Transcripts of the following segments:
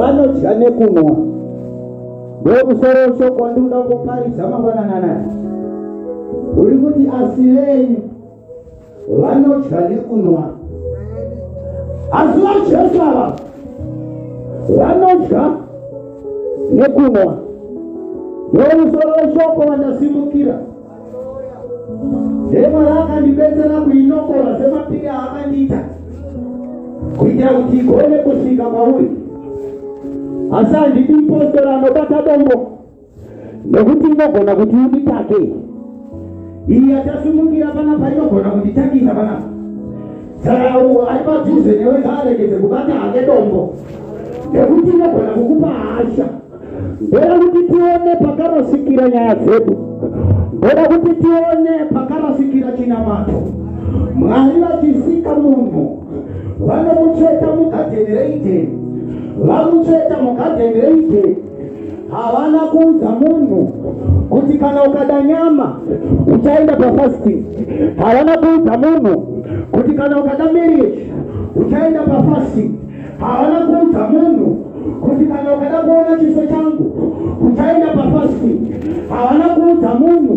Vanodya nekunwa. Ndomusoro weshoko wandiri kuda kungoparidza mangwanani anaya. Uri kuti asi venyu vanodya nekunwa. Asi vaJesu ava vanodya nekunwa. Ndomusoro weshoko wandasimukira. Dai Mwari akandibetsera kuinokora semapiri aakandiita kuitira kuti igone kusvika kwauri. Asi handidi mupostora anobata dombo nekuti inogona kuti unditake. Iyi yatasimukira panapa inogona kunditakisa panapa. Saka uwo ari padhuze newe ngaaregedze kubata hake dombo nekuti inogona kukupa hasha. Ndoda kuti tione pakarasikira nyaya dzedu. Ndoda kuti tione pakarasikira chinamato. Mwari vachisika munhu vanomutsveta mugadheni reIdheni, vamutsveta mugadheni reIdheni havana kuudza munhu kuti kana ukada nyama uchaenda pafasting. Havana kuudza munhu kuti kana ukada marriage uchaenda pafasting. Havana kuudza munhu kuti kana ukada kuona chiso changu uchaenda pafasting. Havana kuudza munhu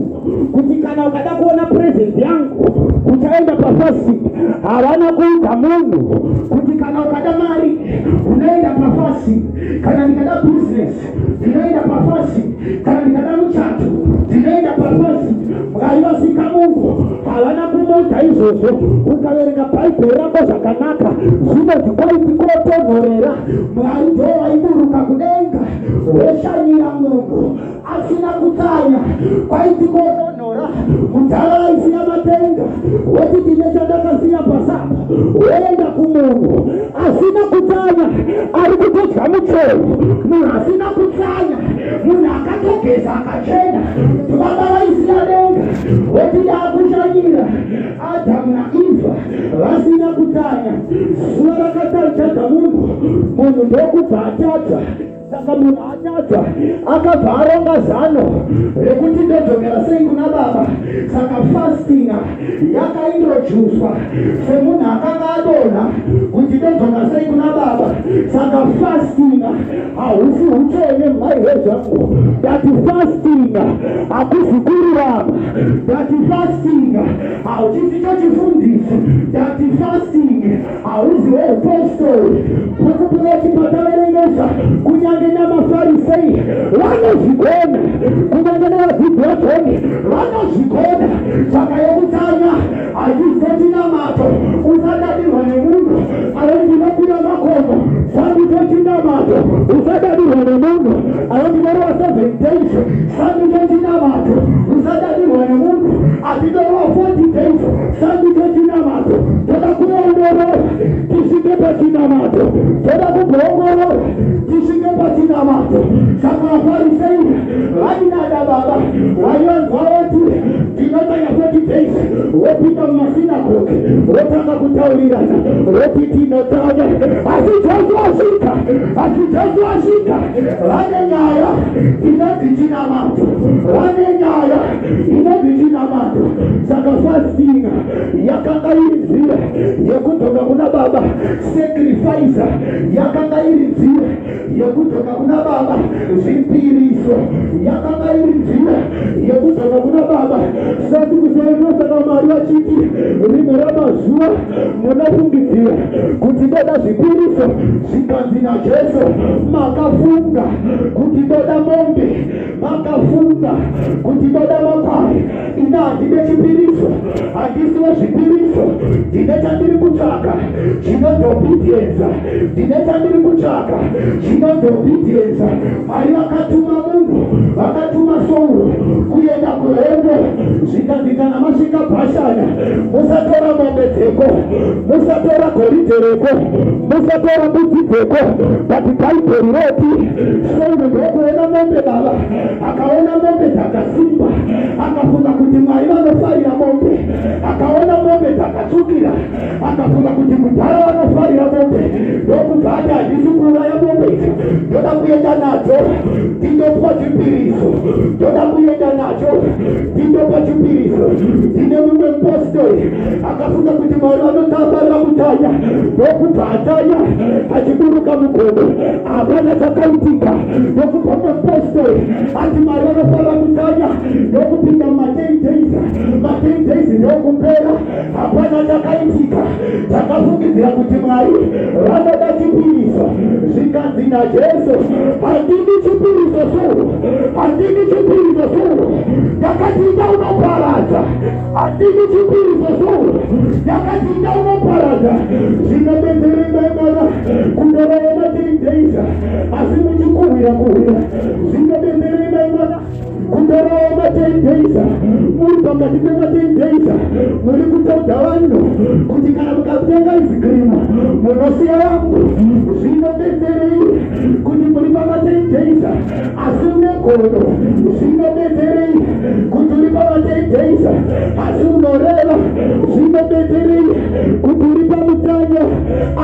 kuti kana ukada kuona presence yangu uchaenda pafasting. Havana kuudza munhu kuti kana ukada mari unoenda pafasting. Kana ndikada business ndinoenda pafasting. Kana ndikada muchato ndinoenda pafasting. Mwari vasika munhu havana kumuudza izvozvo. Ukaverenga Bhaibheri rako zvakanaka zvinoti kwaiti kotonhorera Mwari ndo vaiburuka kudenga voshanyira munhu asina kutsanya. Kwaiti kotonhora mudhara vaisiya matenga voti ndine chandakasiya pasapa voenda kumunhu asina kutsanya ari kutodya muchero. Munhu asina kutsanya, munhu akatogeza akachena, baba vaisiya denga voti ndakushanyira Adhamu naEvha vasina kutsanya. Zuva rakatadza munhu, munhu ndokubva atadza. Saka munhu atadza akabva aronga zano rekuti ndodzokera sei kuna baba. Saka fasting yakaintroducwa semunhu akanga adonha kuti ndodzoka sei kuna baba. Saka fasting hausi hutsvene mhai hwezvangu. Ndati fasting hakusi kururama. Ndati fasting hauchisi chochifundisi. Ndati fasting hauzi hweupostori. Bhuku rinoti pataverengesa kunyange namafarisei vanozvigona, kunyange navadzidzi vaJoni vanozvigona. Saka yekutsanya hachizotinamato usadadirwa nemunhu ayo ndinokwira makomo sanditochinamato usadadirwa nemunhu ayo ndinorova 7 days sanditochinamato usadadirwa nemunhu atidorova 40 days sanditochinamato. Toda kuongorora tisvike pachinamato, toda kugoongorora tisvike pachinamato. Saka vafarisei vainada baba vaivanzwa voti ndinotanya 40 days, vopinda mumasinagoge votanga kutaurirana voti tinotanya. Asi Jesu asvika, asi Jesu asvika, vane nyaya inonzi chinamato, vane nyaya inonzi chinamato. Saka fasting yakanga iri nzira yekudzoka kuna baba. Sacrifice yakanga iri nzira yekudzoka kuna baba. Zvipiriso yakanga iri nzira yekudzoka kuna baba. Sati kusaendosaka Mwari vachiti rimwe ramazuva munofungidzira kuti ndoda zvipiriso, zvikanzi naJesu makafunga kuti ndoda mombe, makafunga kuti ndoda makwai. Ina handide chipiriso, handisi wezvipiriso. Ndine chandiri kutsvaka chinonzi obedience, ndine chandiri kutsvaka chinonzi obedience. Mwari vakatuma munhu, vakatuma Sauro kuenda kuhondo, zvikanzi kana masvika Bhashani musatora mombe dzeko, musatora goridhe reko, musatora mbudzi dzeko. But Bhaibheri roti Sauro ndokuona mombe baba, akaona mombe dzakasimba akafunga kuti Mwari vanofarira mombe. Akaona mombe dzakatsvukira akafunga kuti mudhara vanofarira mombe, ndokubva ati handisi kuuraya mombe idzi. Ndoda kuenda nacho ndindopa chipiriso. Ndoda kuenda nacho ndindopa chipiriso. Ndine mumwe mupostori akafunga kuti Mwari vanotafarira kutanya, ndokubva atanya achiburuka mugomo, hapana chakaitika. Ndokubva mumwe mupostori ati Mwari vanofanira kutanya, ndokupinda muma10 days, ma10 days ndokupera, hapana chakaitika. Takafungidzira kuti Mwari vanoda chipiriso. Zvikanzi naJesu, handidi chipiriso suru, handidi chipiriso suru, ndakati ita unoparadza. Handidi chipiriso suru, ndakati ita unoparadza. Zvinobetserei maimana kundorova ma10 days asi muchikuhwira kuhwira? Zvinobetserei maimana kundorova ma10 days muri pakati pema10 days muri kutaudza vanhu kuti kana mukatenga ice cream munosiya vangu? Zvinobetserei kuti muri pama10 days asi une godo? Zvinobetserei kuti uri pama10 days asi unoreva? Zvinobetserei kuti uri pamutanya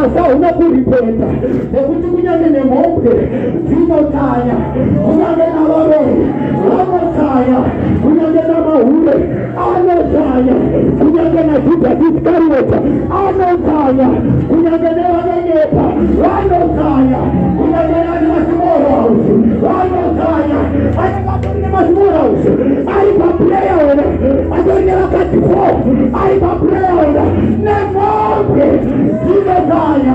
asi hauna kuripenda? Nekuti kunyange nemhombwe dzinotanya, kunyange navaroi vanotanya, kunyange namahure anotanya, kunyange naJudhasi Iskariota anotanya, kunyange nevanonyepa vanotanya, kunyange nanemamorals vanotanya. Anenge atori nemamorals ari paprayer wena, atori nevakadzi four ari paprayer wena. Nemhombwe dzinotanya,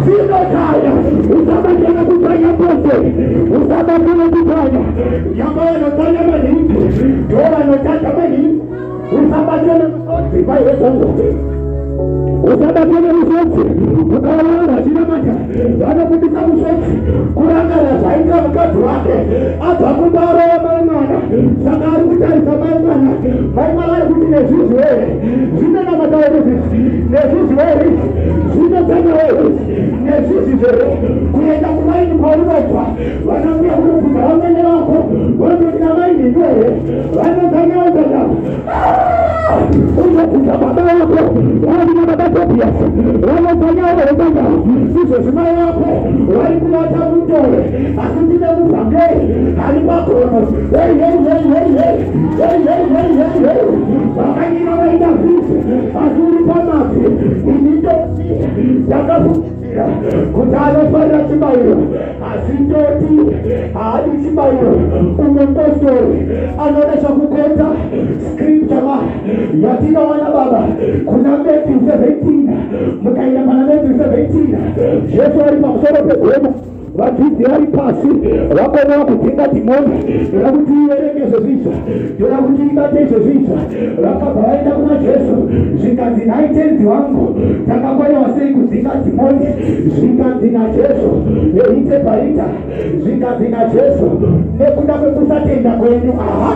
dzinotanya. Usabatana kutanya pose, usabatana kutanya. Nyamba vanotanya maningi ndo vanotata maningi. Usabatana musodzi paiwezongo, usabatana musodzi. Ukaona vanhu vachinamata vanobudisa musodzi, kurangarira zvaita mukadzi wake abva kumbarova mai mwana. Saka ari kutarisa mai mwana, mai mwana ari kuti nezvizvi here zvinonamata here izvi, nezvizvi here zvinotanya here, nezvizvi here kuenda kumaini kwaunobva. Vanouya kunobvunza vamwene vako, vanototi namaini ndo here vanotanya. Unobvunza baba vako, vanina baba Tobias vanotanya, vanotanya izvozvi. Mai vako vari kuvata mutore, asi ndine muvhangeri ari pagono. Hei hei hei hei hei hei hei hei hei hei! Vakanyima vaida fees asi uri pamafi. Ini ndoti ndakafungidzira kuti anofarira chibayiro, asi ndoti haadi chibayiro. Umwe mupostori anoresha kuquota scripture ma yatinowana baba kuna Matthew 17. Mukaenda pana Matthew 17, Jesu ari pamusoro pegomo, vadzidzi vari pasi, vakonewa kudzinga dhimoni. Ndoda kuti iverenge izvozvizvo, ndoda kuti ibate izvozvizvo. Vakabva vaenda kuna Jesu, zvikanzi, nhai Tenzi wangu, takakonewa sei kudzinga dhimoni? Zvikanzi naJesu, eite paita. Zvikanzi naJesu, nekuda kwekusatenda kwenyu. Aha,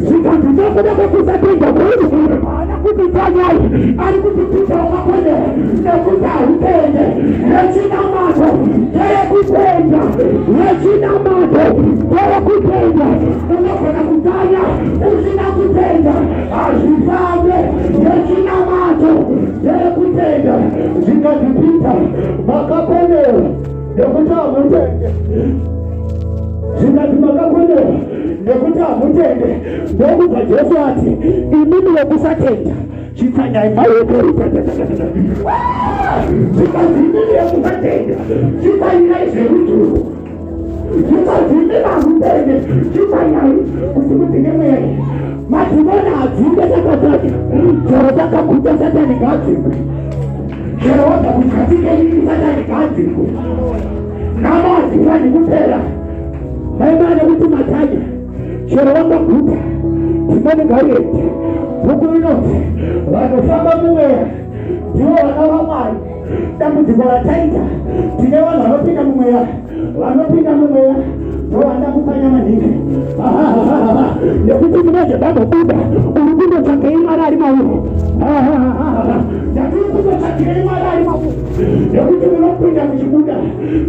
zvikanzi nekuda kwekusatenda kwenyu. Haana kuti tanyai, ari kuti Pita wakakonewa nekuti hautende. Nechinamato ndeyekutenda, nechinamato ndeyekutenda. Unogona kutanya usina kutenda, hazvifambe. Nechinamato ndeyekutenda. Zvikanzi, Pita, makakonewa nekuti hamutende. Zvikati makakonewa nekuti hamutende. Ndokubva Jesu ati, imimi vekusatenda, chitsanyai maoko. Zvikanzi, imimi vekusatenda, chitsanyai zverujuru. Zvikanzi, imimi hamutende, chitsanyai kuti mudzinge mweya. Madhimoni hadzingwe takatanya. Chero takaguta, Satani ngaadzingwe. Chero wabva kuchatike ini, Satani ngaadzingwe. Nhamo hadzifani kupera maimana nekuti matanya. Chero wakaguta, dhimoni ngariende. Bhuku rinoti vanofamba mumweya ndivo vana vaMwari. Dambudziko rataita, tine vanhu vanopinda mumweya, vanopinda mumweya ndovanda kupanya maningi, nekuti munenge vambobuda uri kundotsvakei Mwari ari mauri. Ndatiri kutotsvakirei Mwari ari mabuku nekuti munopinda muchibuda.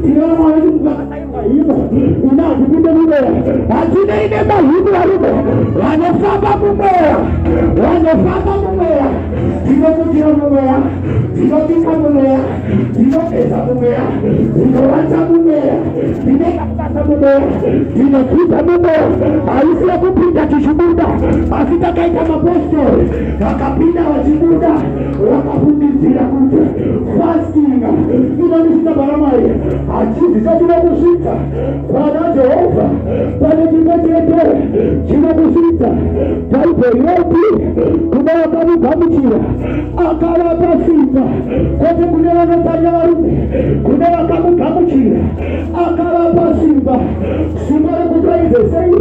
Tine vamwe vanoti mukakatairwa himo ina hatipinde mumweya. Hatinei nemahimu varume vanofamba mumweya, vanofamba mumweya. Tinobudira mumweya, tinobika mumweya, tinogeza mumweya, tinovata mumweya, tinobata mumweya, tinodzidza mumweya. Haisi yekupinda tichibuda, asi takaita mapostori vakapinda vachibuda vakafungidzira kuti fasting inonisvitsa pana Mwari. Hachizi chatinokusvitsa pana Jehovha, pane chimwe chete chinokusvitsa. Bhaibheri roti kune vakamugamuchira akavapa simba, kwete kune vanotsanya varume, kune vakamugamuchira akavapa simba, simba rekuti vaite sei?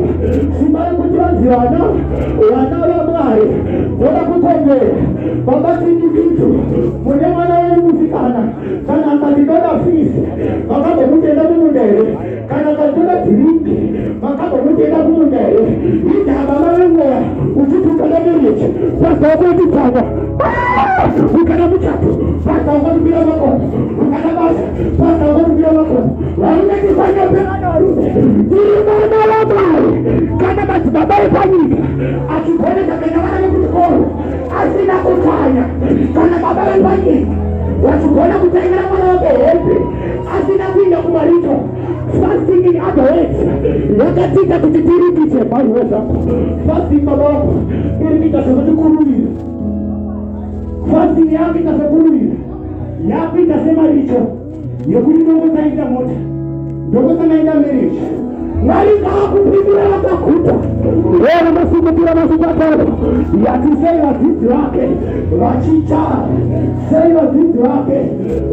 Simba rekuti vanzi vana, vana vaMwari. Ndoda kukombera baba Tindikidzo, mune mwana wenyu musikana, kana akati ndoda fisi, makambomutenda mumunda here? Kana akati ndoda dhiringi, makambomutenda kumunda here? Indaa baba vemweya uchiti ukada marriage, pastor wako uchitsanya, ukada muchato, pastor wako kupira makomo, ukada basa, pastor wako kupira makomo. Varume tisanyepe vana varume, tiri vana vaMwari. Kana madzibaba epanyika achigonesa kuenda vana vekuchikoro asina kutsanya, kana baba vepanyika vachigona kutengera mwana wake hembe asina kuenda kumaricho, fasting in other words yakatiita kuti tirikite maiwe zvako. Fasting baba wako iri kuita sekuti fasting yakuita sekuruvira, yakuita semaricho yekuti ndongotaita mota, ndongotanaita marriage. Mwari ngaakupindura vakaguta wewe unosimukira masikatano. Yati sei vadzidzi vake vachicha, sei vadzidzi vake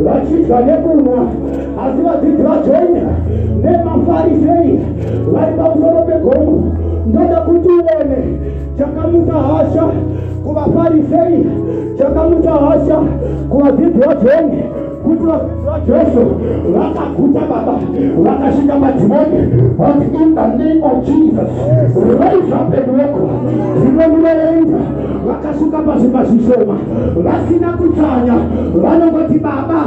vachidya nekunwa, asi vadzidzi vajoina nemafarisei vari pamusoro pegomo. Ndoda kuti uone chakamutsa hasha kuvafarisei, chakamutsa hasha kuvadzidzi vaJoni, kuti vadzidzi vaJesu vakaguta baba, vakasvika madhimoni vati, "In the name of Jesus, rise up and walk." Zvinomunoenda vakasvika pazvimba zvishoma vasina kutsanya, vanongoti, "Baba,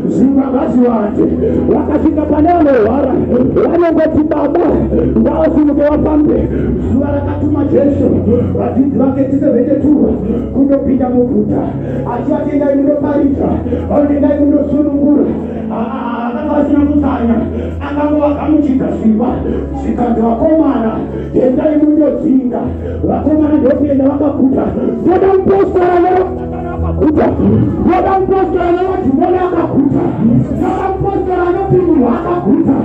zvingwa ngazviwande." Vakasvika pane vanorwara, vanongoti, "Baba, ngavasimuke vafambe." Zuva rakatuma Jesu vadzidzi vake 72 kundopinda muguta achivati, "Endai mundoparidza, endai mundosunungura," akanga vasina kutsanya, akangovagamuchidza simba. Zvikanzi, "Vakomana, endai mundodzinga." Vakomana ndokuenda vakaguta. Ndoda mupostora akaguta, ndoda mupostora nevadhimoni akaguta, ndoda mupostora anopindurwa akaguta.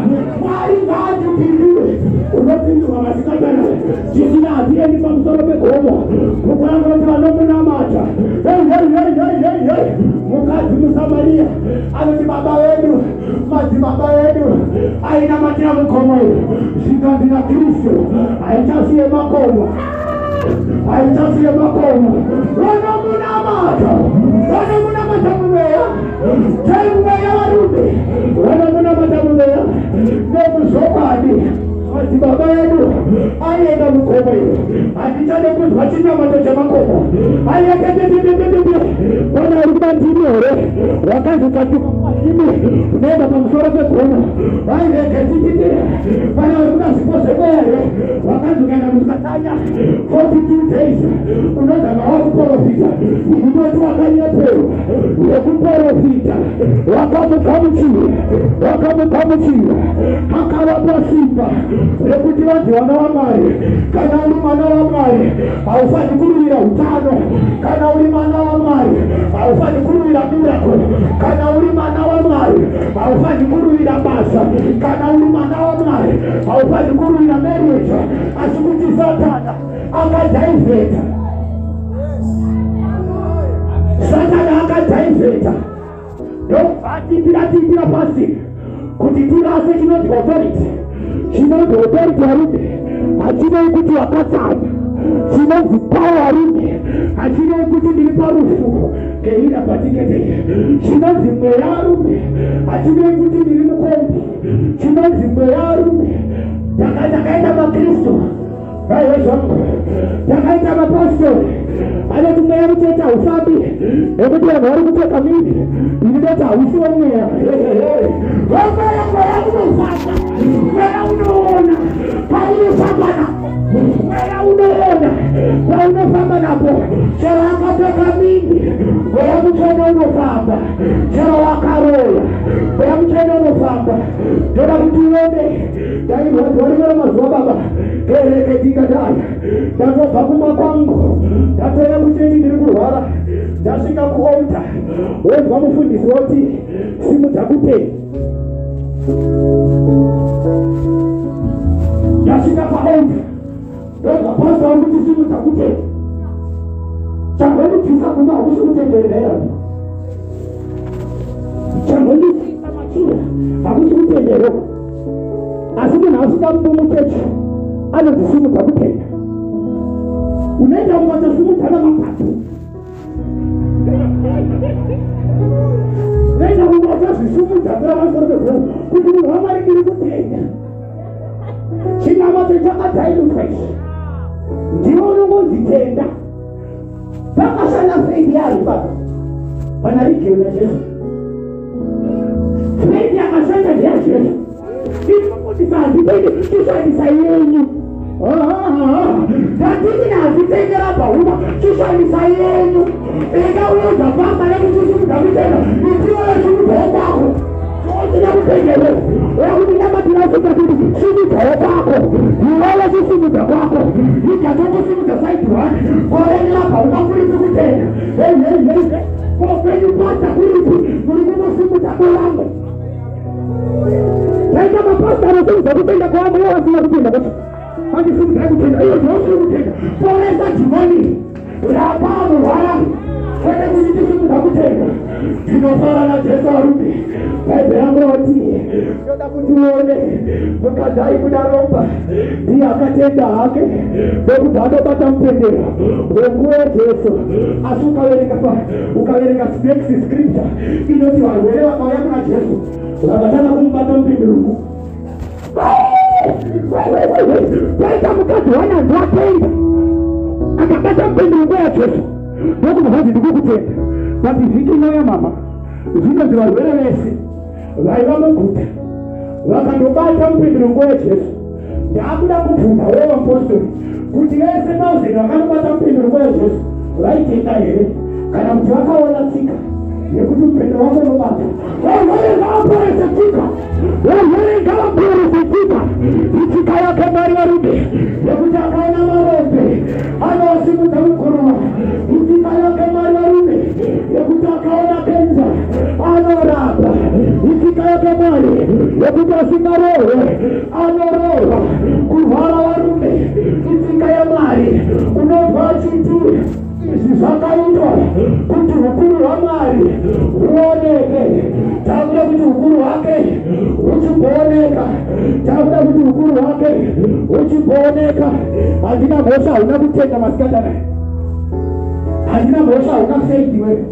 Mwari ngaatipindure. Unopindurwa masikatana chisina. Hatiendi pamusoro pegomo. Bhuku rangu roti vanomunamata. Hei hei hei hei hei hei! Mukadzi muSamariya anoti, "Baba vedu, madzibaba edu ainamatira mugomo iri." Zvikanzi naKristu, haichasiye makomo, haichasiye makomo. Vanomunamata, vanomunamata mumweya, taimweya varume, vanomunamata mumweya nemuzvokwadi. Madzibaba edu aienda mugomo iro. Handichade kunzwa chinamato chemakomo. Aiatetetetetete, vana vari kuda ndimi here? Wakanzi ukatuka imi unoenda pamusoro pegomo. Airegetititi, vana vari kuda zvipo zvemweya here? Wakanzi ukaenda musatanya 42 days unozama wakuprofita. Inoti wakanyeperwa wekuprofita. Wakamugamuchira, wakamugamuchira, akavapa simba rekuti vanzi vana vaMwari. Kana uri mwana waMwari, haufani kurwira utano. Kana uri mwana waMwari, haufani kurwira miracle. Kana uri mwana waMwari, haufani kurwira basa. Kana uri mwana waMwari, haufani kurwira marriage. Asi kuti Satana akadhaivheta, Satana akadhaivheta, ndobva atimbira timbira pasi kuti tirase chinonzi authority. Chinonzi authority, varume, hachinei kuti wakatsanya. Chinonzi power, varume, hachinei kuti ndiri parufu keira patikete. Chinonzi mweya, varume, hachinei kuti ndiri mukombi. Chinonzi mweya, varume, takaita makristu. Vaive zvangu takaita mapostori anoti mweya muchete haufambi nekuti vanhu vari kupfeka miri ini ndoti hausi womweya. Womweya, mweya unofamba, mweya unoona paunofamba napo, mweya unoona paunofamba napo. Chero akapfeka mimbi, mweya mutsvene unofamba. Chero wakaroya, mweya mutsvene unofamba. Ndoda kuti uone ndairwadziwa rimwe mazuva baba kereke tikadai ndatobva kumba kwangu ndatouya kuchechi ndiri kurwara ndasvika kualtar wonzwa mufundisi woti simudza kutenda ndasvika paaltar ndonzwa pastor vari kuti simudza kutenda changondibvisa kumba hakusi kutenderera changondibvisa machira hakusi kutendero asi munhu asvika mumuchechi anodzisimudza kutenda unoita kungatosimudzana mapapu unoita kungatozvisimudza kura pamusoro pegomo kuti munhu wamwari ndiri kutenda chinamato chakadhainutwa ichi ndiwe unongonzi tenda pakashanda faith yari papa pana rigeo najesu faith yakashanda ndeyajesu inokundisa handitende chishandisa yenyu ndatini hazvitendera pauma chishandisa yenyu enda uudza pamba nekuchisimudza kutenda itiweyo simudzawo kwako usina kutenderera wakuti namatira usika kuti simudzawo kwako iwewe chisimudza kwako ijatokusimudza side one korenera pauma kuripi kutenda hei hei hei kopenyu pasta kuripi muri kungosimudza kwevamwe taita mapasta anosimudza kutenda kwevamwe ivo vasina kutenda kwacho andisimudza kutenda iyo ndosiri kutenda poresa dhimoni rapa anorwara kwete kuti tisimudza kutenda ndinofara najesu varume bhaibheri rangu roti ndoda kuti uone mukadzi aibuda ropa ndiye akatenda hake ndokubva andobata mupendero wenguo yajesu asi ukaverenga pa ukaverenga next scripture inoti varwere vakauya kuna jesu vakatanga kumubata mupendero kwaita mukadzi wananzi watenda akabata mupendero nguo yajesu ndokubva zvanzi ndikukutenda but vhiki inouya mama zvinonzi varwere vese vaiva muguta vakandobata mupendero nguo yajesu ndaakuda kubvunza wewe vapostori kuti vese thousand vakanobata mupendero nguo yajesu vaitenda here kana kuti vakaona tsika yekuti mupendero wako unobata varwere ngavaporese tsika varwere ngavaporese tsika itsika yake mwari varume yekuti akaona marombe anowasimudza mukuruma itsika yake mwari varume yekuti akaona kenza anorapa itsika yake mwari yekuti asingarohwe anorohwa kurwara varume itsika yamwari unobva achiti izvi zvakaitwa kuti ukuru hwamwari huoneke takuda kuti ukuru hwake huchigooneka takuda kuti ukuru hwake huchigooneka handina mhosva hauna kutenda masikatana handina mhosva hauna faith iwe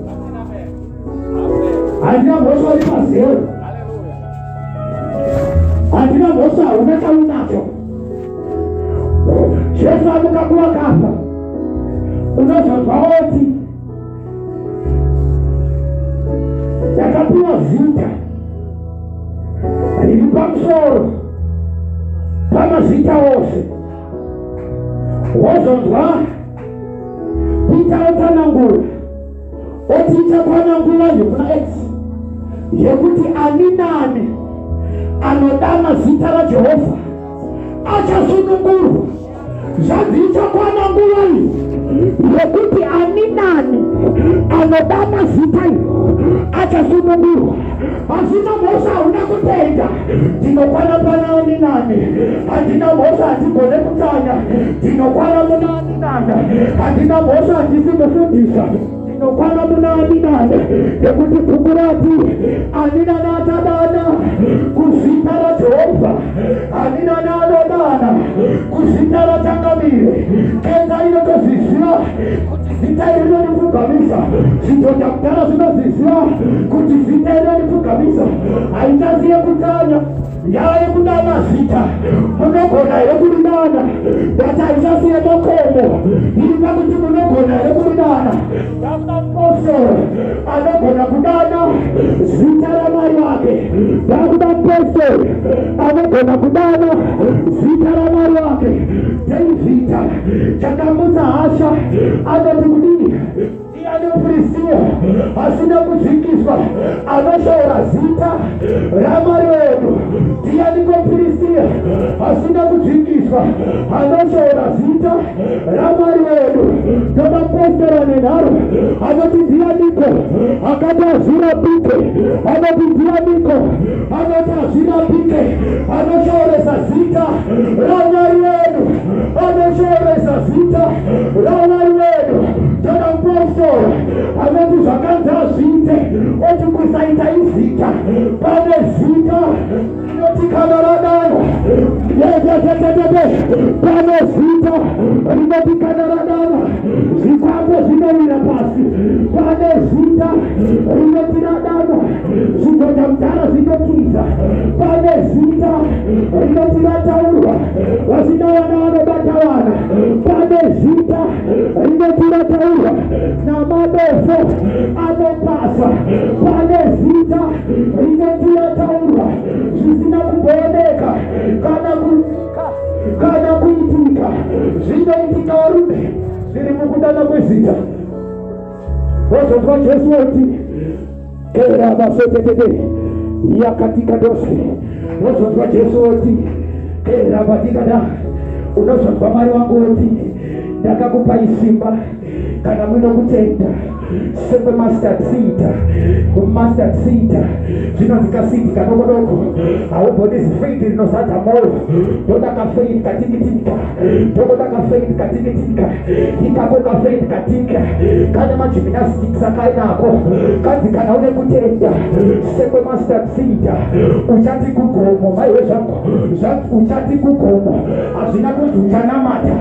handina mhosva uri pazero handina mhosva hauna chaunacho jesu amuka kuvakafa unozonzwa oti ndakapiwa zita riri pamusoro pamazita ose wozonzwa pita otsanangura oti ichakwana nguva yekuna x yekuti ani nani anodana zita rajehovha achasunungurwa zvanzi ichakwana nguva iyi yekuti ani nani anodana zita iro achasunungurwa hazvina mhosva hauna kutenda ndinokwana pana ani nani handina mhosva handigone kutsanya ndinokwana muna ani nani handina mhosva handisi mufundisa ndinokwana muna ani nani nekuti bhuku rati ani nani achadana kuzita rajehovha ani nani anodana kuzita rachangamire kenza inotozviziva kuti zita iri rinondifunga rinondipfugamisa. Zvidhota kudhara zvinozviziva kuti zita rinondipfugamisa. Haichaziye kutanya yava yekudana zita. Munogona here kuridana? Ndati haichasiye makomo iri pakuti munogona here kuridana? Ndakuda mupostori anogona kudana zita ramwari wake. Ndakuda mupostori anogona kudana zita ramwari wake. David chakamutsa hasha anoti kudii? Iye muFiristia asina kudzikiswa anoshaura zita ramwari wedu. Ndianiko muFiristia asina kudzikiswa anoshaura zita ramwari wedu? Tomapostora nenharo anoti ndianiko akati hazvirapike? Anoti ndianiko anoti hazvirapike? Anoshauresa zita ramwari wedu, anoshauresa zita ramwari wedu. Tomapostora anoti zvakanzi hazviite, oti kusaita izita. Pane zita rinoti kana radano, pane zita rinoti kana radano zvikwambo zvinowira pasi. Pane zita rinoti radano zvidhota mudhara zvinotiza. Pane zita rinoti rataurwa vasina vana vanobata vana. Pane zita rinoti rataurwa namadofo anopasa. Pane zita rinoti rataurwa zvisina kumbooneka kana kuitika kana kuitika zvinoitika. Varume, zviri mukudana kwezita. Wozonzwa Jesu oti kerabasetetete yakatika doske. Wozonzwa Jesu oti kerabatikada. Unozonzwa Mwari wangu oti ndakakupai simba kana muno kutenda sekwemustard seed. Mustard seed zvinonzi kaseed kadokodoko, haumboni zifaith rinozadza mwoyo. Ndoda kafaith katikitika, ndoda kafaith katikitika. Ikako kafaith katika kane magymnastics akainako. Kanzi kana une kutenda sekwemustard seed, uchati kugomo, maiwe zvangu, zvanzi uchati kugomo. Hazvina kunzi uchanamata,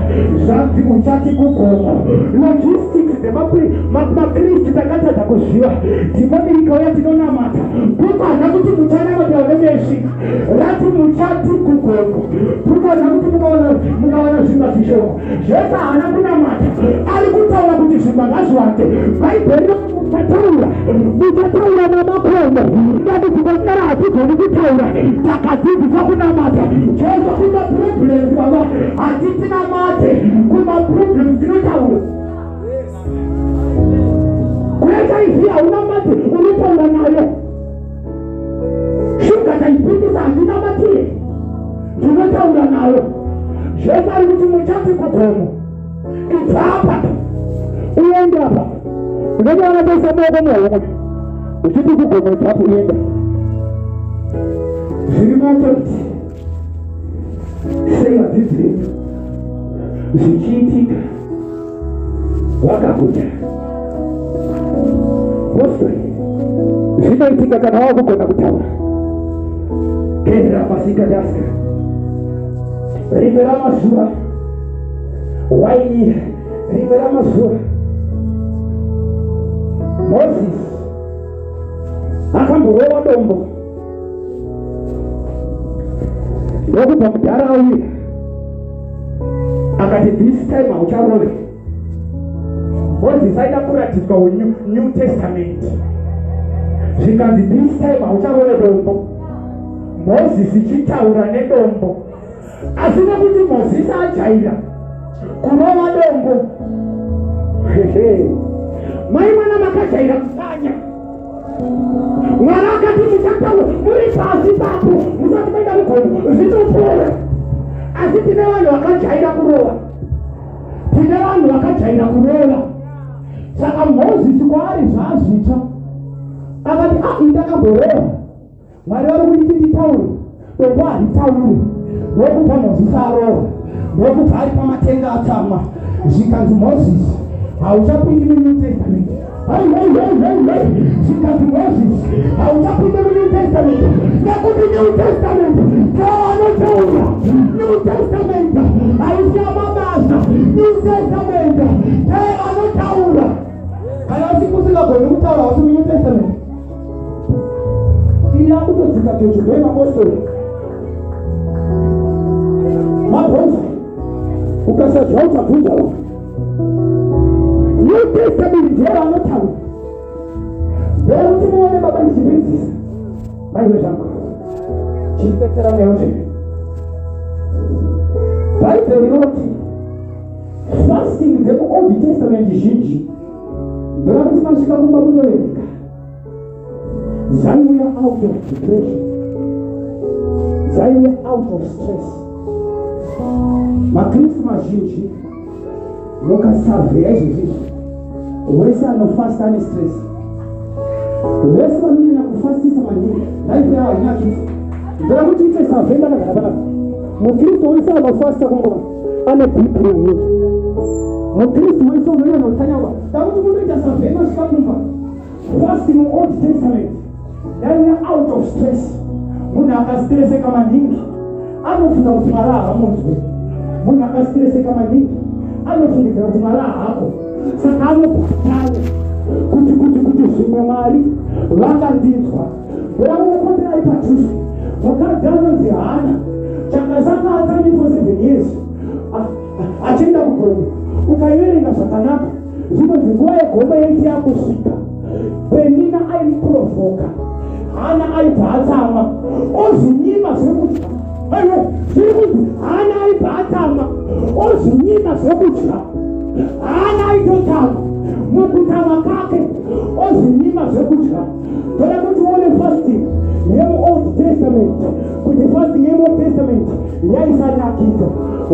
zvanzi uchati kugomo. Logistics dzemakristu takatadza kuziva. Dhimoni rikauya, tinonamata. Bhuku hana kuti muchanamata vanemeshi, rati muchati kugomo. Bhuku hana kuti mukawana zvingwa zvishoma. Zvese haana kunamata, ari kutaura kuti zvingwa ngazviwande. Bhaibheri muchataura, muchataura namakomo. Dambudziko rinara hatigoni kutaura, takadzidziswa kunamata. Jesu kumaproblems, baba, hatitinamate kumaproblems, tinotaura. KuHIV haunamati, unotaura nayo. Shuga taipindisa, handinamatire, ndinotaura nayo. Jesu ari kuti muchati kugomo, ibva apa uende apa. Unenge wakatoisa maoko muhomwe uchiti kugomo, ibva apa uenda. Zviri maauthority sei vadzidzi venyu zvichiitika vakaguta? Postori, zvinoitika kana wakugona kutaura. Kera pasikadaska. Rimwe ramazuva waini, rimwe ramazuva Mozisi akamborova dombo, ndokubva mudhara auya akati, "This time haucharove." Mozisi aida kuratidzwa New Testament, zvikanzi, "This time haucharove dombo." Mozisi chitaura nedombo, asi nekuti Mozisi ajaira kurova dombo. Hehe. Mai mwana, makajaira kutsanya. Mwari akati muchataura muri pasi papo musati maenda mugomo, zvinopora. Asi tine vanhu vakajaira kurova, tine vanhu vakajaira kurova. Saka Mozisi kwaari zvazvitsva, akati, "A, indakamborova, Mwari vari kunditi nditaure, dombo haritauri." Ndokubva Mozisi arova, ndokubva ari pamatenga atsamwa. Zvikanzi, "Mozisi, hauchapindi muNew Testament." Hei, hei, hei, hei, hei. Zvikanzi, "Mozisi, hauchapindi muNew Testament," nekuti New Testament ndovanotaura. New Testament haisi yamabasa, New Testament ndevanotaura. kutaura hausi muNew Testament. Iyi yakutodzika pedyo ndeyemapostori. Mabvunza. Ukasadya uchabvunza vanhu. New Testament ndiyo vanotaura. Ndeyekuti muone baba ndichipedzisa. Maiwe zvangu. Chipetera mweya mutsvene. Bhaibheri rinoti fasting dzekuOld Testament zhinji ndoda kuti masvika kumba munoverenga dzaiuya out of depression, dzaiuya out of stress. MaKristu mazhinji mukasavheya izvozvi izvi, wese anofasta ane stress, vese vanonyanya kufastisa maningi life yavo hainakidzi. Ndoda kuti ite survey ndakagara panapa. MuKristu wese anofasta kungova ane BP maningi. MuKristu wese unonyanya kutsanya, dakuti mundoita survey masvika kumba. Fasting Old Testament yaiuya out of stress. Munhu akastreseka maningi anofunga kuti Mwari haamunzwe. Munhu akastreseka maningi anofungidzira kuti Mwari haako, saka anobhatanya kuti zvimwe Mwari vangandinzwa. Ndoda kukukomberai padhuze. Mukadzi anonzi Hana chakasaka atsanyi for 7 years achienda kugomo. Ukaiverenga zvakanaka, zvinonzi nguva yegomo yaiti yakusvika, Penina aimuprovoka. Hana aibva atsamwa, ozvinyima zvekudya. Aiwe, zviri kunzi Hana aibva atsamwa, ozvinyima zvekudya. Hana aitotsamwa, mukutsamwa kake ozvinyima zvekudya. Ndoda kuti uone fasting yemuOld Testament, kuti fasting yemuOld Testament yaisanakidza.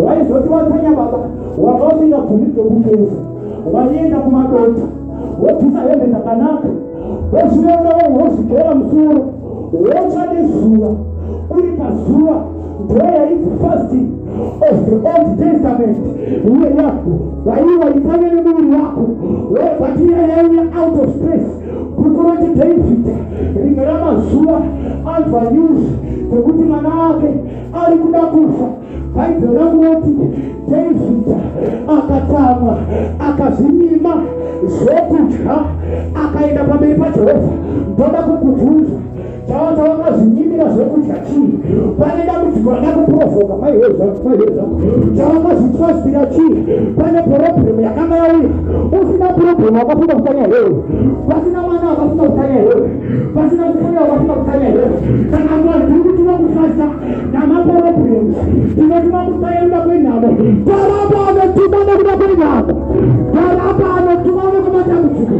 Waizoti watsanya baba, wanga usingabvumidzwe kugeza. Waienda kumadota, wobvisa hembe dzakanaka, wozviona, wozvigera musoro, wotsva nezuva, uri pazuva. Ndo yainzi fasting of the Old Testament. Waiwa itsanya nemuviri wako, but iya yaiuya out of stress. Bhuku roti David rimwe ramazuva anzwa news dzekuti mwana wake ari kuda kufa, Bhaibheri rangu roti David akatsamwa, akazvinyima zvokudya, akaenda pamberi paJehovha. Ndoda kukubvunza, chava chavakazvinyimira zvekudya chii? Pane dambudziko rakakuprovoka? Maihezvako, chavakazvifastira chii? Pane problem yakanga yauya? Usina problem wakafunga kutsanya here? Pasina mwana wakafunga kutsanya here? Pasina kufuya wakafunga kutsanya here? Saka Mwari tiri kutuma kufasta namaproblems, tinotuma kutsanya kuda kwenhamo. Taramba anotuma nekuda kwenhamo, taramba anotuma nekumatambudziko.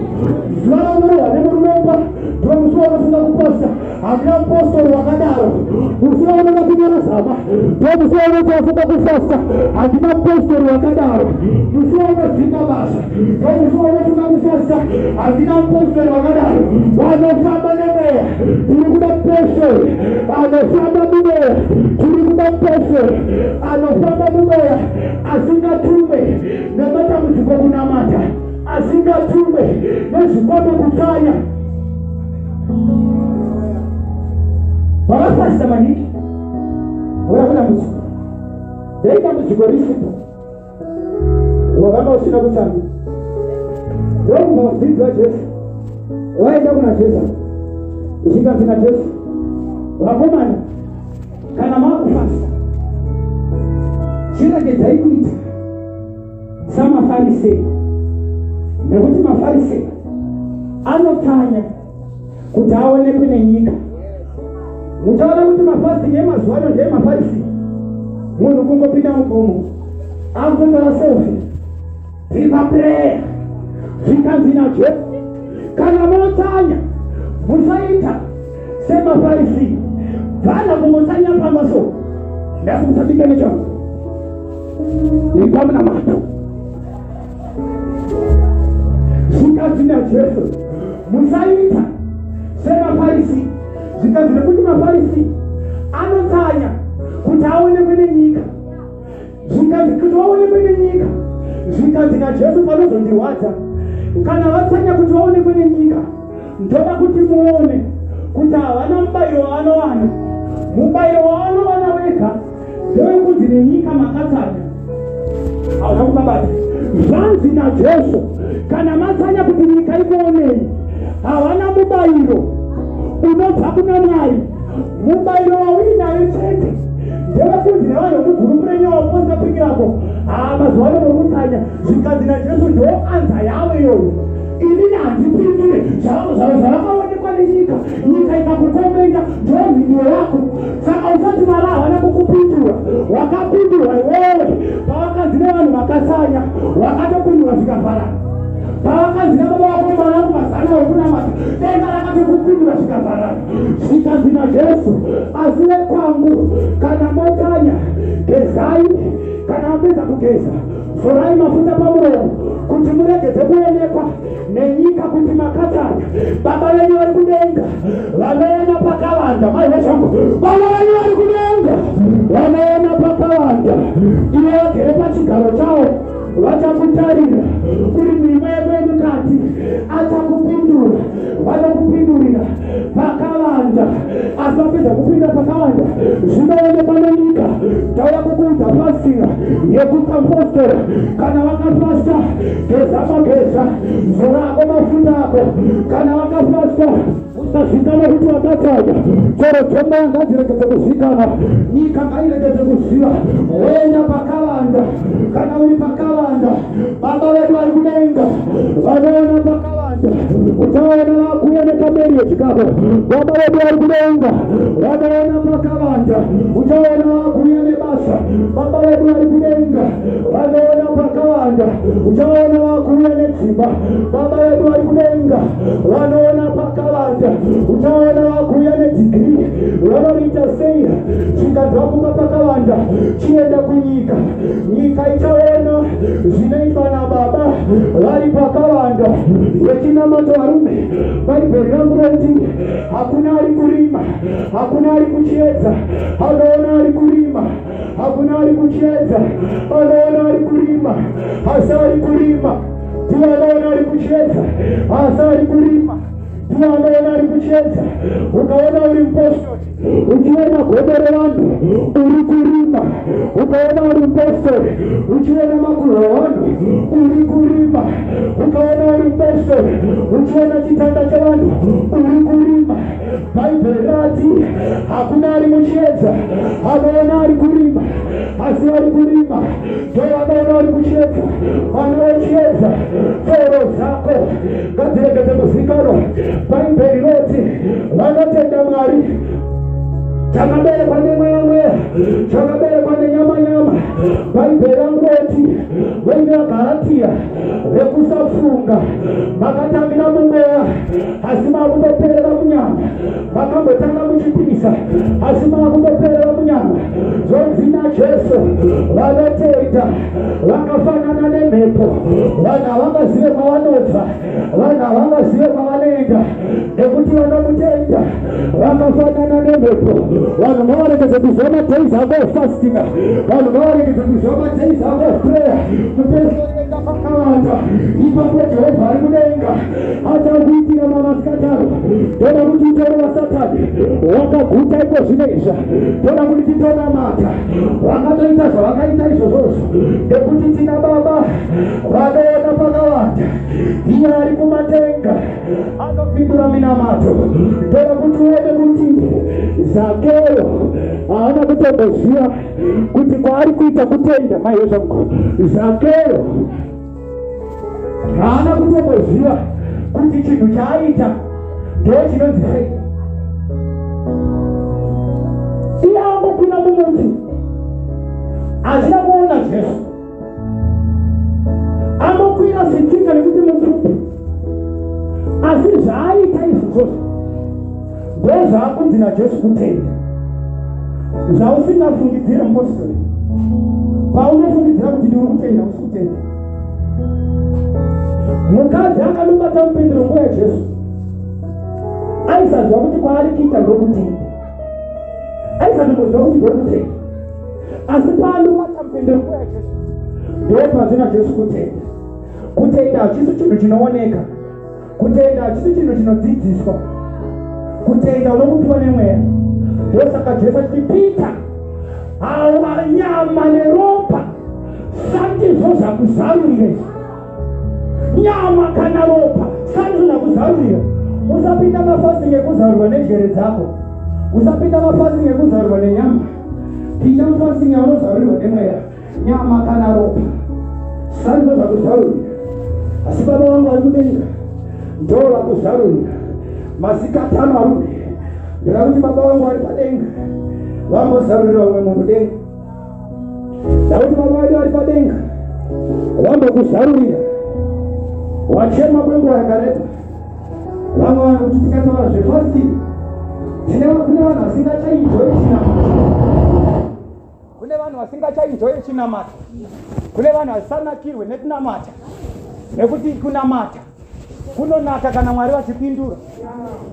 Zuva raunorohwa nemurume ndiwo musi waunofunga kuposta. Hakuna mupostori wakadaro. Musi waunoda kunyora zama ndo musi waunoti wafunga kufasta. Handina mupostori wakadaro. Musi waunodzinga basa ndo musi waunofunga kufasta. Handina mupostori wakadaro. Vanofamba nemweya, tiri kuda mupostori anofamba mumweya. Tiri kuda mupostori anofamba mumweya, asingatumwe nematambudziko kunamata, asingatumwe nezvikombe kutsanya. Vakafasta maningi uya kudambudziko. Dei dambudziko risipo, wakanga usina kutsanya. Ndokubva vadzidzi vaJesu vaenda kuna Jesu, zvikanzi naJesu, "Vakomana, kana maakufasta, chiregedzai kuita samaFarisei, nekuti maFarisei anotsanya kuti aonekwe nenyika." Muchaona kuti mafasting emazuva ano ndeemaFarisi. Munhu kungopinda mugomo akutotora selfie, tiri paprayer. Zvikanzi naJesu, "Kana motsanya, musaita semaFarisi. Bvana kungotsanya pamba so, ndasi musabika nechangu, ndiri pamunamato." Zvikanzi naJesu, "Musaita semaFarisi." Zvikanzi, "Nekuti maFarisi anotsanya kuti aonekwe nenyika." Zvikanzi, "Kuti vaonekwe nenyika." Zvikanzi naJesu, "Panozondirwadza kana vatsanya kuti vaonekwe nenyika. Ndoda kuti muone kuti havana mubayiro wavanowana. Mubayiro wavanowana wega ndewekunzi nenyika makatsanya." Hauna kumabata. Zvanzi naJesu, "Kana matsanya kuti nyika ikuonei, Havana mubayiro unobva kuna Mwari. Mubayiro wauinayo chete ndewekunzi nevanhu vemugurupu renyu waposta piki rako, haa, mazuva ano muri kutsanya. Zvikanzi naJesu, ndo anza yavo iyoyo, inini handipindure. Zvavakaonekwa nenyika, nyika ikakukomenda, ndo mhinduro yako. Saka usati Mwari havana kukupindura. Wakapindurwa iwewe pavakanzi nevanhu vakatsanya, wakatopindurwa zvikavharana. Pavakanzi nababa vako, mwanangu, mazana wekunamata, denga rakatokupindura zvikavharana. Zvikanzi naJesu, asi vekwangu, kana motsanya, gezai. Kana mapedza kugeza, zorai mafuta pamuromo kuti muregedze kuonekwa nenyika kuti makatsanya. Baba venyu vari kudenga vanoona pakavanda. Mai vachangu, baba venyu vari kudenga vanoona pakavanda. Ivo vagere pachigaro chavo vachakutarira uri mirimo yako yemukati, achakupindura. Vanokupindurira pakavanda, asi vapedza kupinda pakavanda, zvinoonekwa nenyika. Tauya kukuudza fasting yekukampostora. Kana wakafasta, geza mageza, zora ako mafuta ako. Kana wakafasta, usazikanwa kuti wakatsanya. Chero dzomaya ngadziregedze kuzikanwa, nyika ngairegedze kuziva. Wenda pakavanda. Kana uri pakavanda, baba vedu vari kudenga vanoona pakavanda. Uchaona vakuya nekamarriage kako. Baba vedu vari kudenga vanoona pakavanda. Uchaona vakuya nebasa. Baba vedu vari kudenga vanoona pakavanda. Uchaona vakuya nedzimba. Baba vedu vari kudenga vanoona pakavanda. Uchaona vakuya nedegree. Vanoriita sei? Zvikanzi vakupa pakavanda, chienda kunyika, nyika ichaona zvinoitwa nababa vari pakavanda. Vechinamato, varume, Bhaibheri rangu roti hakuna ari kurima, hakuna ari kuchiedza anoona ari kurima. Hakuna ari kuchiedza anoona ari kurima, asi ari kurima ndiye anoona ari kuchiedza. Asi ari kurima ndiye anoona ari kuchiedza. Ukaona uri mupostori uchiona godo revanhu, uri kurima. Ukaona uri mupostori uchiona makuhwa evanhu, uri kurima. Ukaona uri mupostori uchiona chitanda chevanhu, uri kurima. Bhaibheri rati hakuna ari muchiedza anoona ari kurima, asi vari kurima ndo vanoona vari kuchiedza. Vanochiedza, tsoro dzako ngadziregedze kuzikanwa. Bhaibheri roti vanotenda Mwari, chakaberekwa nemweya mweya, chakaberekwa nenyama nyama. Bhaibheri rangu roti venyu vaGaratiya vekusafunga, makatangira mumweya asi makutoperera munyama. Makambotanga muchipisa asi makutoperera munyama. Zvonzi naJesu, vanotenda vakafanana nemhepo. Vanhu havangazive kwavanobva, vanhu havangazive kwavanoenda, nekuti vanomutenda vakafanana nemhepo. Vanhu ngavaregedze kuziva madays ako of fasting. Vanhu ngavaregedze kuziva madays ako of prayer. Mupesoenda pakavanda, ipapo Jehovha ari kudenga achakuitira mamasikataro. Toda kuti utoro waSatani wakaguta iko zvino izva. Toda kuti titonamata vakatoita zvavakaita izvozvozvo, nekuti tina baba vanoona pakavanda. Iye ari kumatenga anopindura minamato. Toda kuti uone kuti Zakeyo haana kutomboziva kuti kwaari kuita kutenda. Maiwe zvangu, Zakeyo haana kutomboziva kuti chinhu chaaita ndo chinonzi faith. Iye angokwira mumuti achida kuona Jesu. Angokwira sitsika nekuti mupfupi, asi zvaaita izvozvozvo ndo zvaakunzi naJesu kutenda. Zvausingafungidzire, mupostori, paunofungidzira kuti ndiri kutenda, usi kutenda. Mukadzi akanobata mupendero nguva yaJesu aisaziva kuti kwaari kuita ndokutenda. Aisatomboziva kuti ndokutenda, asi paanobata mupendero nguva yaJesu, ndopanzi naJesu kutenda. Kutenda hachisi chinhu chinooneka. Kutenda hachisi chinhu chinodzidziswa. Kutenda unokupiwa nemweya. Ndosaka Jesu achiti, Peter, hawa nyama neropa sandizvo zvakuzarurira izvi. Nyama kana ropa sandizvo zvakuzarurira. Usapinda mafasting ekuzarurwa nenjere dzako. Usapinda mafasting ekuzarurwa nenyama. Pinda mufasting yaunozarurirwa nemweya. Nyama kana ropa sandizvo zvakuzarurira, asi Baba vangu vari kudenga ndo vakuzarurira. Masikatano arume, ndira kuti Baba vangu vari padenga vambozarurira umwe munhu denga. Ndakuti Baba vedu vari padenga vambokuzarurira. Wachema kwenguva yakareba. Vamwe vanhu kuti tikataura zvefasting, kune vanhu vasingachaenjoye chinamato, kune vanhu vasingachaenjoye chinamato, kune vanhu vasisanakirwe nekunamata, nekuti kunamata kunonaka kana Mwari vachipindura,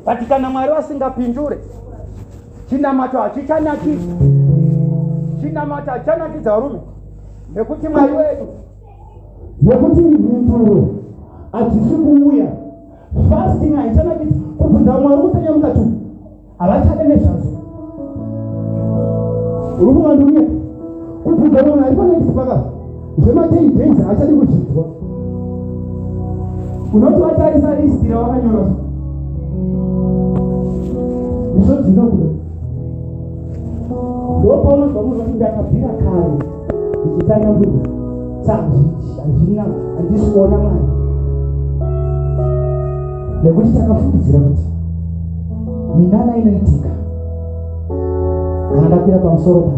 but kana Mwari vasingapindure, chinamato hachichanakidza. Chinamato hachichanakidza varume, nekuti Mwari wedu Nekuti mhinduro hadzisi kuuya, fasting haichanakidza. Kubvunza Mwari kutsanya mukati umu, havachade nezvazvo. Uri kuvandumira kubvunza munhu ari panext paka zvema10 days, haachadi kuzvinzwa. Unoti watarisa list rawakanyora, izvo dzinobuda. Ndopaunozwa munhu kuti ndakabvira kare ndichitsanya mbudzi, hazvina, handisi kuona Mwari, nekuti takafungidzira kuti minana inoitika kana ndakwira pamusoro paro.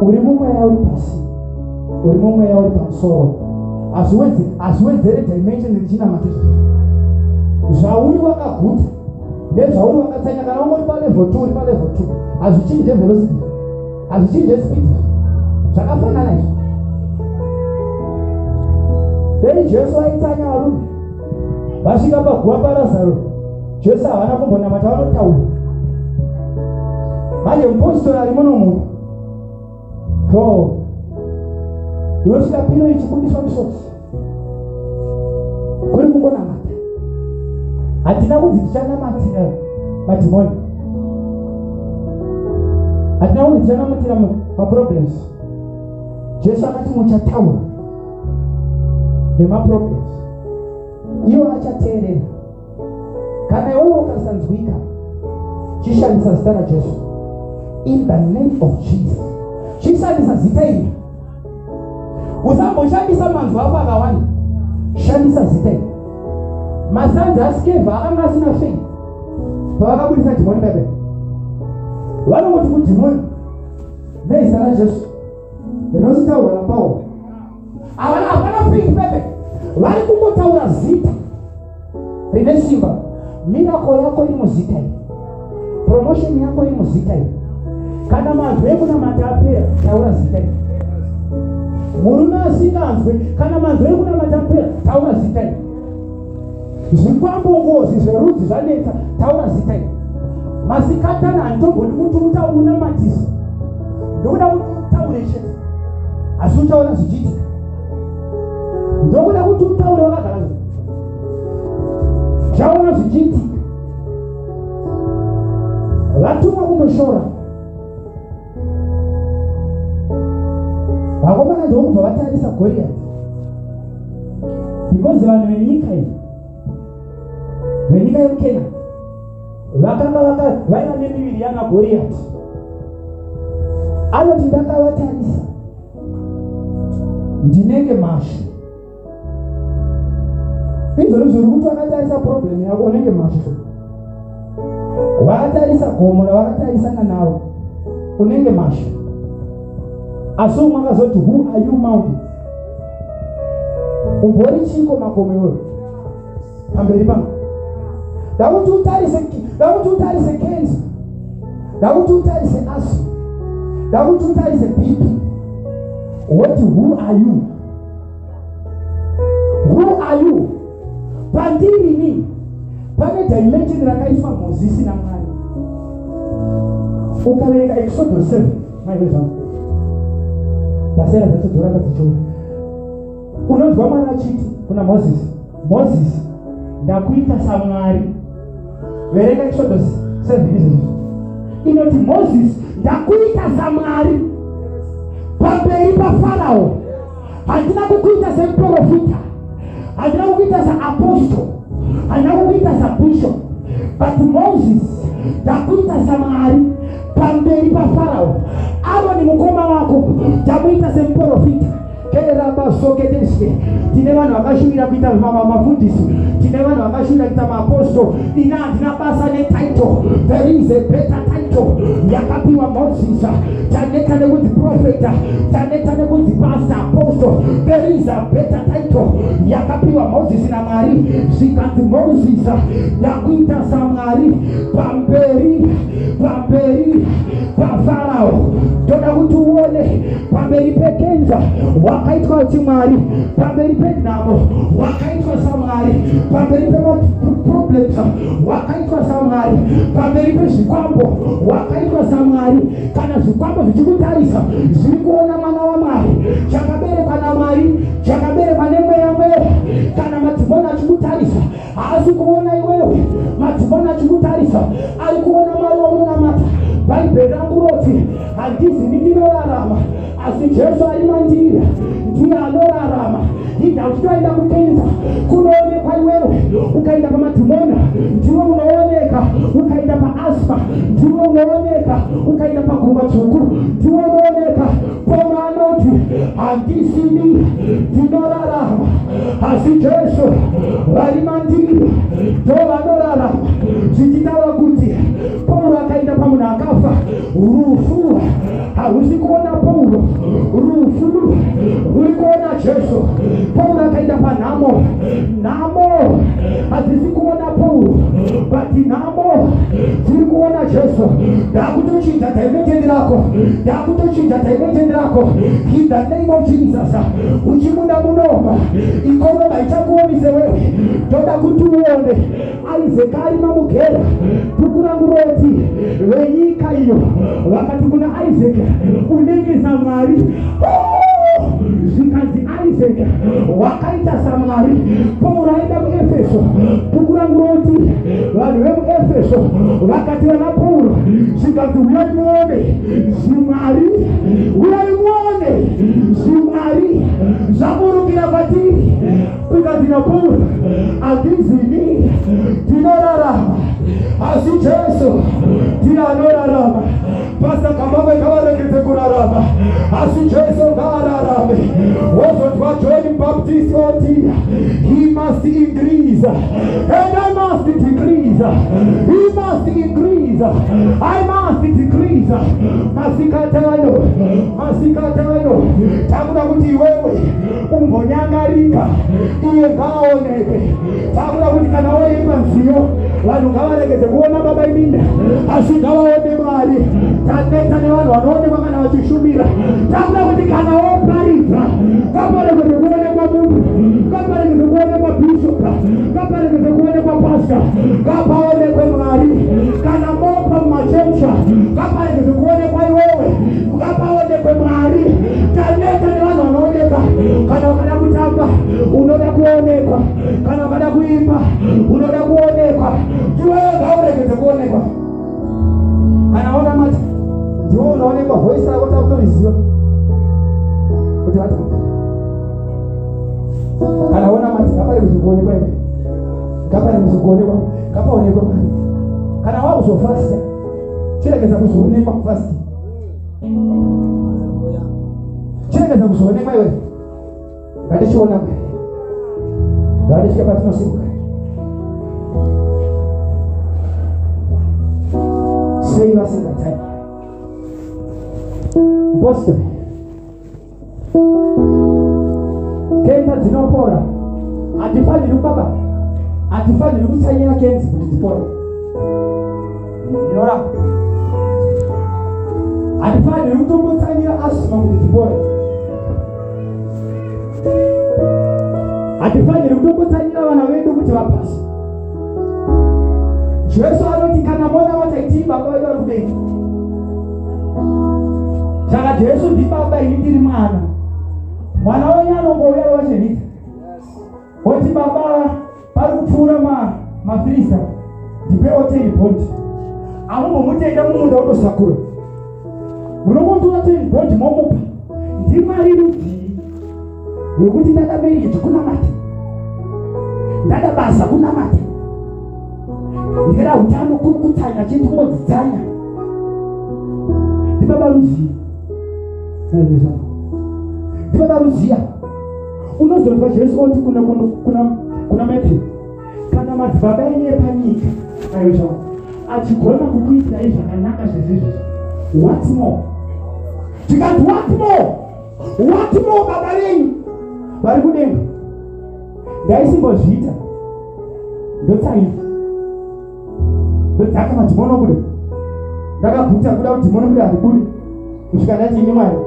Uri mumweya uri pasi, uri mumweya uri pamusoro, hazviwedzere dimension richinamata. Zvauri wakaguta nezvauri wakatsanya, kana ungori palevel 2, uri palevel 2. Hazvichinje velocity, hazvichinje speed, zvakafanana izvi. Dei Jesu aitsanya varume, vasvika paguva paRazaro, Jesu havana kumbonamata, vanotaura. Manje mupostori ari muno munhu ho unosvika pino ichibudiswa misodzi kuri kungonamata. Hatina kunzi tichanamatira madhimoni, hatina kunzi tichanamatira maproblems. Jesu akati muchataura nemaproblems, iwo achateerera. Kana iwewe ukasanzwika, chishandisa zita raJesu. In the name of Jesus, chishandisa zita iri. Usamboshandisa manzwi ako akawanda, shandisa zita iri. Masons aSkeva akanga asina faith pavakabudisa dhimoni bebe. Vanongoti kudhimoni, nezita raJesu rinositaurwa naPauro. Havana faith bebe, vari kungotaura zita rine simba. Miracle yako iri muzita iri, promotion yako iri muzita iri. Kana manzwi ekunamata apera, taura zita iri. Murume asinganzwe, kana manzwi ekunamata apera, taura zita iri. Zvikwambo, ngozi zverudzi zvanetsa, taura zita iri. Masikatana handitombodi kuti unamatisa, ndokuda kuti utaure chete, asi uchaona zvichiitika. Ndokuda kuti utaure wakagara, chaona zvichiitika. Vatumwa kunoshora vakomana, ndokubva vatarisa Goriati, because vanhu venyika iyi, venyika yekukena, vakanga vaiva nemiviri yana Goriati. Anoti, ndakavatarisa, ndinenge mhashu. Izvozvo zviri kuti vakatarisa problem yako, unenge mhashu. Vakatarisa gomo ravakatarisana naro, unenge mhashu. Asi umwe akazoti, "Who are you, mountain? Umbori chiko makomo iwewe pamberi pangu?" Ndakuti utarise, ndakuti utarise cancer, ndakuti utarise asthma, ndakuti utarise BP, woti, "Who are you? Who are you pandiri ini?" Pane dimension rakaiswa Mozisi naMwari. Ukaverenga Exodus 7, maive zvangu, pasera dzacho dzoramba dzichiuya. Unonzwa Mwari achiti kuna Mozisi, "Mozisi, ndakuita saMwari." Verenga Exodus 7 izvozvo. Inoti, "Mozisi, ndakuita saMwari pamberi paFarao. Handina kukuita semuprofita, handina kukuita seapostle. Handina kukuita sabishop, but Moses ndakuita samwari pamberi paFarao. Aroni mukoma wako ndamuita semuprofita. Kerabasoketeswe. Tine vanhu vakashuvira kuita mafundisi, tine vanhu vakashuvira kuita maapostle. Ina handina basa netitle. There is a better title yakapiwa Moses. Taneta nekunzi profeta, taneta nekunzi pastor, apostle. There is a better title yakapiwa Moses naMwari. Zvikanzi, Moses, ndakuita samwari pamberi paFarao. Toda kuti uone pamberi pekenza wakaitwa chimwari, pamberi penhamo wakaitwa samwari, pamberi pemaproblems wakaitwa samwari, pamberi pezvikwambo wakaitwa samwari. Kana zvikwambo zvichikutarisa, zviri kuona mwana waMwari, chakaberekwa naMwari, chakaberekwa nemweya mweya. Kana madhimoni achikutarisa, haasi kuona iwewe. Madhimoni achikutarisa, ari kuona Mwari wamunamata. Bhaibheri rangu roti handizini ndinorarama, asi Jesu ari mandiri ndiye anorarama. Ida uchitoenda kukenza, kunoonekwa iwewe. Ukaenda pamadhimona, ndiwe unooneka. Ukaenda paasthma, ndiwe unooneka. Ukaenda pagungwa dzvuku, ndiwe unooneka. Pauro anoti handisini ndinorarama, asi Jesu vari mandiri ndo vanorarama. Zvichitaura kuti Pauro akaenda pamunhu akafa, rufu harusi kuona Pauro, rufu ruri kuona Jesu. Pauro akaenda panhamo, nhamo hadzisi kuona Pauro, but nhamo dziri kuona Jesu. Ndakutochinja dimension rako, ndakutochinja dimension rako in the name of Jesus. Uchibuda munoma, economy haichakuonise wewe. Toda kuti uone Isaac ari mamugera. Bhuku rangu roti venyika iyo vakati kuna Isaac, unenge samwari. Zvikanzi Isaac wakaita samwari. Pauro aenda kuEfeso, bhuku rangu roti vanhu vemuEfeso vakati vana Pauro, zvikanzi uyai muone zvimwari, uyai muone zvimwari zvaburukira kwatiri. Kukanzi naPauro, handizini ndinorarama, asi Jesu ndiye anorarama. Pastor Kambamwe ngavaregedze kurarama, asi Jesu ngaararame. Wozonzwa John Baptist oti, he must increase and I must decrease, he must increase, I must decrease. Masikatano, masikatano, takuda kuti iwewe umbonyangarika, iye ngaaoneke. Takuda kuti kana woimba nziyo, vanhu ngavaregedze kuona baba imimi, asi ngavaone Mwari. Taneta nevanhu vanoonekwa kana vachishumira. Takuda kuti kana woparidza, ngaparegedze kuonekwa munhu, ngaparegedze kuonekwa bishop, ngaparegedze kuonekwa pastor, ngapaonekwe Mwari. Kana mopa mumachecha, ngaparegedze kuonekwa iwewe, ngapaonekwe Mwari. Taneta nevanhu vanoonekwa. Kana ukada kutamba, unoda kuonekwa. Kana ukada kuimba, unoda kuonekwa. Iwewe ngauregedze kuonekwa. Kana wanamata, ndiwo unoonekwa. Voice rako takutoriziva kuti vatanga. Kana wanamata, ngaparegedze kuonekwa iwe, ngaparegedze kuonekwa, ngapaonekwe Mwari. Kana wakuzofasta, chiregedza kuzoonekwa mufasti, chiregedza kuzoonekwa iwe. Ngatichiona Mwari, ngatisvike patinosimuka. Sei vasingatsani mpostori? Kenza dzinopora. Hatifaniri, baba, hatifaniri kutsanyira kenzi kuti dzipore. Ndinoramba. Hatifaniri kutombotsanyira asthma kuti dzipore. Hatifaniri kutombotsanyira vana vedu kuti vapasi. Jesu anoti kana mona vachaitii, Baba vedu vari kudenga. Saka Jesu ndibaba, ini ndiri mwana. Mwana wenyu anongouya vachenidza woti, baba, pari kupfuura mafirista, ndipewo 10 bond. Amumbomutenda mumunda wotosakura, munongotora 10 bond momupa. Ndimwari rudzii wekuti ndada marriage kunamata, ndada basa kunamata? Ndikada utano kutsanya chete kungodzitsanya. Ndibaba Ruziya. Ndibaba Ruziya. Unozonzwa Jesu oti kuna kuna kuna Matthew, kana madzibaba enyu epanyika ayo zvawo achigona kukuitirai zvakanaka zvezvizvi, what more? Tikati what more? What more baba venyu vari kudenga? Ndaisimbozviita, ndotsanya, ndodzaka madhimoni obuda. Ndakaguta kuda kuti dhimoni buda, haribude kusvika ndati, ini Mwari,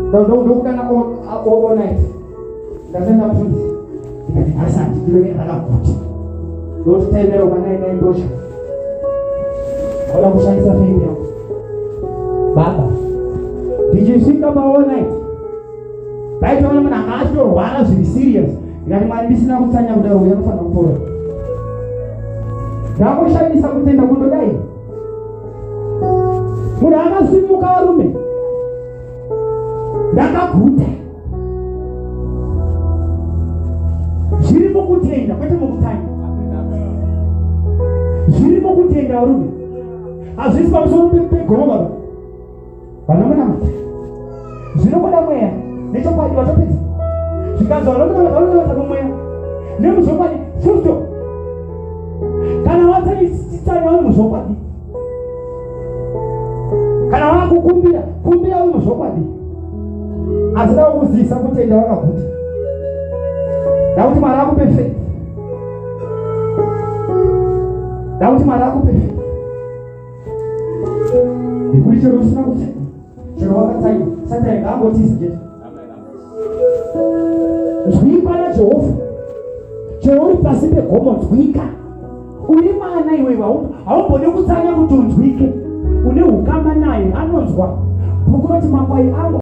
ndokudana all night. Ndasenda mufundisi, ndikati nhasi handidire, ndakaguta. Ndotitaimera ukanainai, ndosha oda kushandisa faith yangu baba. Ndichisvika pa all night, vaitoona munhu anga achitorwara zviri serious. Ndikati, Mwari, ndisina kutsanya kudaro, uya anofanira kupora. Ndangoshandisa kutenda kundodai, munhu akasimuka. Varume, ndakaguta. Zviri mukutenda, kwete mukutsanya. Zviri mukutenda, varume, hazvisi pamusoro pegomo. Baba vanomunamata zvinobuda mweya nechokwadi. Vatopedza, zvikanzi vanomunamata vanonamata mumweya nemuzvokwadi. Full stop. Kana watsanyitsanya uri muzvokwadi, kana wakukumbira, kumbira uri muzvokwadi. Asi da kukuzivisa, kutenda wakaguta, dakuti Mwari akupe faith, dakuti Mwari akupe faith, nekuti chero usina kutenda, chero wakatsanya, Satani ngaangotiza chete. Nzwikwa naJehovha chero uri pasi pegomo. Nzwika uri mwana iwewe, haumbodi kutsanya kuti unzwike. Une ukama naye, anonzwa. Bhuku roti makwai angu.